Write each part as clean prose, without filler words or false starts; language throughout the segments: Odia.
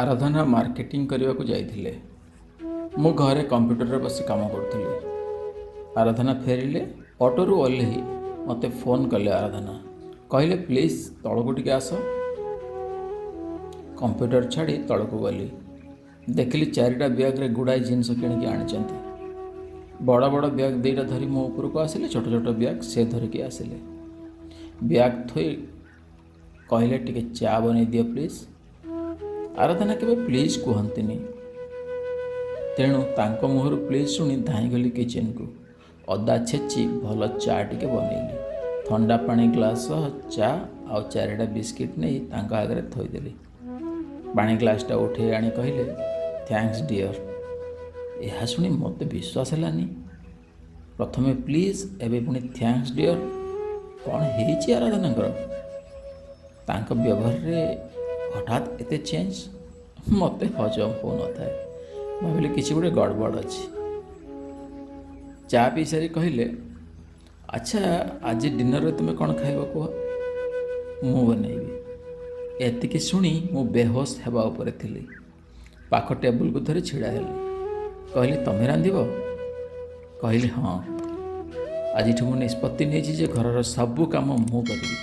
ଆରାଧନା ମାର୍କେଟିଂ କରିବାକୁ ଯାଇଥିଲେ। ମୁଁ ଘରେ କମ୍ପ୍ୟୁଟରରେ ବସି କାମ କରୁଥିଲି। ଆରାଧନା ଫେରିଲେ। ଅଟୋରୁ ଓହ୍ଲେଇ ମୋତେ ଫୋନ୍ କଲେ ଆରାଧନା। କହିଲେ, ପ୍ଲିଜ୍ ତଳକୁ ଟିକେ ଆସ। କମ୍ପ୍ୟୁଟର ଛାଡ଼ି ତଳକୁ ଗଲି। ଦେଖିଲି ଚାରିଟା ବ୍ୟାଗ୍ରେ ଗୁଡ଼ାଏ ଜିନିଷ କିଣିକି ଆଣିଛନ୍ତି। ବଡ଼ ବଡ଼ ବ୍ୟାଗ୍ ଦୁଇଟା ଧରି ମୋ ଉପରକୁ ଆସିଲେ, ଛୋଟ ଛୋଟ ବ୍ୟାଗ୍ ସେ ଧରିକି ଆସିଲେ। ବ୍ୟାଗ୍ ଥୋଇ କହିଲେ, ଟିକେ ଚା ବନେଇ ଦିଅ ପ୍ଲିଜ୍। ଆରାଧନା କେବେ ପ୍ଲିଜ୍ କୁହନ୍ତିନି। ତେଣୁ ତାଙ୍କ ମୁହଁରୁ ପ୍ଲିଜ୍ ଶୁଣି ଧାଇଁଗଲି କିଚେନ୍କୁ। ଅଦା ଛେଚି ଭଲ ଚା ଟିକେ ବନେଇଲି। ଥଣ୍ଡା ପାଣି ଗ୍ଲାସ୍ ସହ ଚା ଆଉ ଚାରିଟା ବିସ୍କିଟ୍ ନେଇ ତାଙ୍କ ଆଗରେ ଥୋଇଦେଲି। ପାଣି ଗ୍ଲାସ୍ଟା ଉଠେଇ ଆଣି କହିଲେ, thanks deer. ଏହା ଶୁଣି ମୋତେ ବିଶ୍ୱାସ ହେଲାନି। ପ୍ରଥମେ ପ୍ଲିଜ୍, ଏବେ ପୁଣି thanks deer. କ'ଣ ହେଇଛି ଆରାଧନାଙ୍କର? ତାଙ୍କ ବ୍ୟବହାରରେ ହଠାତ୍ ଏତେ ଚେଞ୍ଜ ମୋତେ ହଜମ ହେଉନଥାଏ। ଭାବିଲି କିଛି ଗୋଟେ ଗଡ଼ବଡ଼ ଅଛି। ଚା ପିଇ ସାରି କହିଲେ, ଆଚ୍ଛା, ଆଜି ଡିନରରେ ତୁମେ କ'ଣ ଖାଇବ କୁହ, ମୁଁ ବନେଇବି। ଏତିକି ଶୁଣି ମୁଁ ବେହୋସ ହେବା ଉପରେ ଥିଲି। ପାଖ ଟେବୁଲକୁ ଧରି ଛିଡ଼ା ହେଲି। କହିଲି, ତମେ ରାନ୍ଧିବ? କହିଲି, ହଁ। ଆଜିଠୁ ମୁଁ ନିଷ୍ପତ୍ତି ନେଇଛି ଯେ ଘରର ସବୁ କାମ ମୁଁ କରିବି,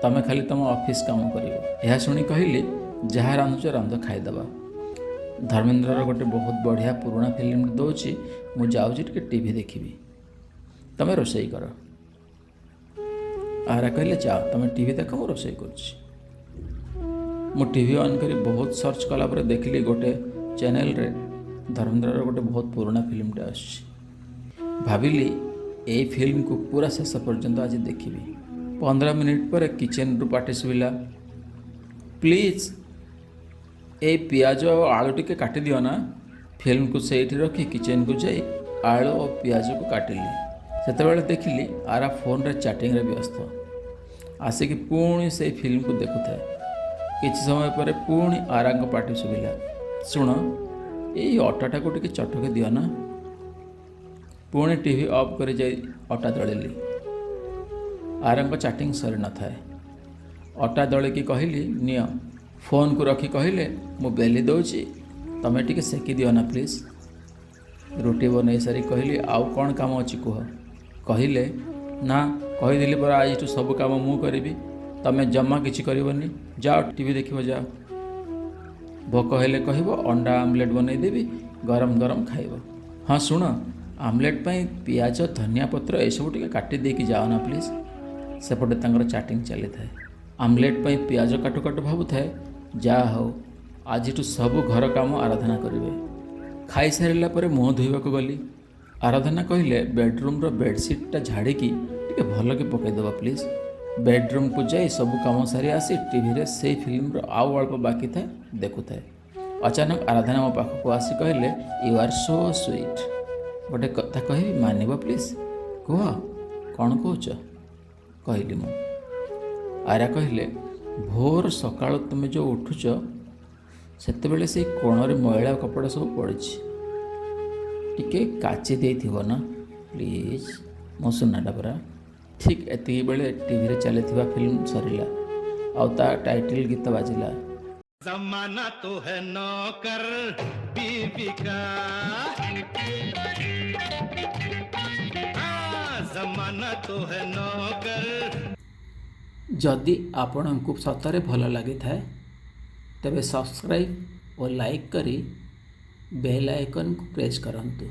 ତମେ ଖାଲି ତୁମ ଅଫିସ୍ କାମ କରିବ। ଏହା ଶୁଣି କହିଲି, ଯାହା ରାନ୍ଧୁଛ ରାନ୍ଧ, ଖାଇଦେବା। ଧର୍ମେନ୍ଦ୍ରର ଗୋଟେ ବହୁତ ବଢ଼ିଆ ପୁରୁଣା ଫିଲ୍ମ ଦେଉଛି, ମୁଁ ଯାଉଛି ଟିକେ ଟିଭି ଦେଖିବି, ତମେ ରୋଷେଇ କର। ଆରା କହିଲେ, ଯାଅ ତମେ ଟିଭି ଦେଖ, ମୁଁ ରୋଷେଇ କରୁଛି। ମୁଁ ଟିଭି ଅନ୍ କରି ବହୁତ ସର୍ଚ୍ଚ କଲା ପରେ ଦେଖିଲି ଗୋଟେ ଚ୍ୟାନେଲରେ ଧର୍ମେନ୍ଦ୍ରର ଗୋଟେ ବହୁତ ପୁରୁଣା ଫିଲ୍ମଟେ ଆସୁଛି। ଭାବିଲି ଏଇ ଫିଲ୍ମକୁ ପୁରା ଶେଷ ପର୍ଯ୍ୟନ୍ତ ଆଜି ଦେଖିବି। 15 ମିନିଟ୍ ପରେ କିଚେନରୁ ପାଟି ଶୁଭିଲା, ପ୍ଲିଜ୍ ଏଇ ପିଆଜ ଆଉ ଆଳୁ ଟିକେ କାଟିଦିଅ ନା। ଫିଲ୍ମକୁ ସେଇଠି ରଖି କିଚେନକୁ ଯାଇ ଆଳୁ ଓ ପିଆଜକୁ କାଟିଲି। ସେତେବେଳେ ଦେଖିଲି ଆରା ଫୋନରେ ଚାଟିଂରେ ବ୍ୟସ୍ତ। ଆସିକି ପୁଣି ସେଇ ଫିଲ୍ମକୁ ଦେଖୁଥାଏ। କିଛି ସମୟ ପରେ ପୁଣି ଆରାଙ୍କ ପାଟି ଶୁଭିଲା, ଶୁଣ, ଏଇ ଅଟାଟାକୁ ଟିକେ ଚଟକି ଦିଅ ନା। ପୁଣି ଟିଭି ଅଫ୍ କରି ଯାଇ ଅଟା ଦଳିଲି। ଆରାଙ୍କ ଚାଟିଂ ସରିନଥାଏ। ଅଟା ଦଳିକି କହିଲି, ନିଅ। ଫୋନ୍କୁ ରଖି କହିଲେ, ମୁଁ ବେଲି ଦେଉଛି, ତମେ ଟିକେ ସେକି ଦିଅ ନା ପ୍ଲିଜ୍। ରୁଟି ବନେଇ ସାରି କହିଲି, ଆଉ କ'ଣ କାମ ଅଛି କୁହ। କହିଲେ, ନା, କହିଦେଲି ପରା ଆଜିଠୁ ସବୁ କାମ ମୁଁ କରିବି, ତମେ ଜମା କିଛି କରିବନି, ଯାଅ ଟିଭି ଦେଖିବ ଯାଅ। ଭୋକ ହେଲେ କହିବ, ଅଣ୍ଡା ଆମଲେଟ୍ ବନେଇଦେବି, ଗରମ ଗରମ ଖାଇବ। ହଁ ଶୁଣ, ଆମଲେଟ୍ ପାଇଁ ପିଆଜ, ଧନିଆ ପତ୍ର ଏସବୁ ଟିକେ କାଟି ଦେଇକି ଯାଅ ନା ପ୍ଲିଜ୍। ସେପଟେ ତାଙ୍କର ଚାଟିଂ ଚାଲିଥାଏ। ଆମଲେଟ୍ ପାଇଁ ପିଆଜ କାଟୁ କାଟୁ ଭାବୁଥାଏ, ଯାହା ହଉ ଆଜିଠୁ ସବୁ ଘର କାମ ଆରାଧନା କରିବେ। ଖାଇସାରିଲା ପରେ ମୁହଁ ଧୋଇବାକୁ ଗଲି। ଆରାଧନା କହିଲେ, ବେଡ଼ରୁମ୍ର ବେଡ଼ସିଟ୍ଟା ଝାଡ଼ିକି ଟିକେ ଭଲକି ପକାଇଦେବ ପ୍ଲିଜ୍। ବେଡ଼ରୁମ୍କୁ ଯାଇ ସବୁ କାମ ସାରି ଆସି ଟିଭିରେ ସେଇ ଫିଲ୍ମର ଆଉ ଅଳ୍ପ ବାକି ଥାଏ ଦେଖୁଥାଏ। ଅଚାନକ ଆରାଧନା ମୋ ପାଖକୁ ଆସି କହିଲେ, you are so sweet. ଗୋଟେ କଥା କହିବି, ମାନିବ ପ୍ଲିଜ୍? କୁହ, କ'ଣ କହୁଛ, କହିଲି ମୁଁ। ଆରା କହିଲେ, ଭୋର ସକାଳୁ ତୁମେ ଯେଉଁ ଉଠୁଛ, ସେତେବେଳେ ସେଇ କୋଣରେ ମଇଳା କପଡ଼ା ସବୁ ପଡ଼ିଛି, ଟିକେ କାଚି ଦେଇଥିବ ନା ପ୍ଲିଜ୍, ମୋ ସୁନାଟା ପରା। ଠିକ୍ ଏତିକି ବେଳେ ଟିଭିରେ ଚାଲିଥିବା ଫିଲ୍ମ ସରିଲା ଆଉ ତା ଟାଇଟଲ୍ ଗୀତ ବାଜିଲା। जमाना तो है नौकर बीवी का, हाँ, जमाना तो है नौकर। ଯଦି ଆପଣଙ୍କୁ ସତରେ ଭଲ ଲାଗିଥାଏ, ତେବେ ସବସ୍କ୍ରାଇବ୍ ଓ ଲାଇକ୍ କରି ବେଲ୍ ଆଇକନ୍କୁ ପ୍ରେସ୍ କରନ୍ତୁ।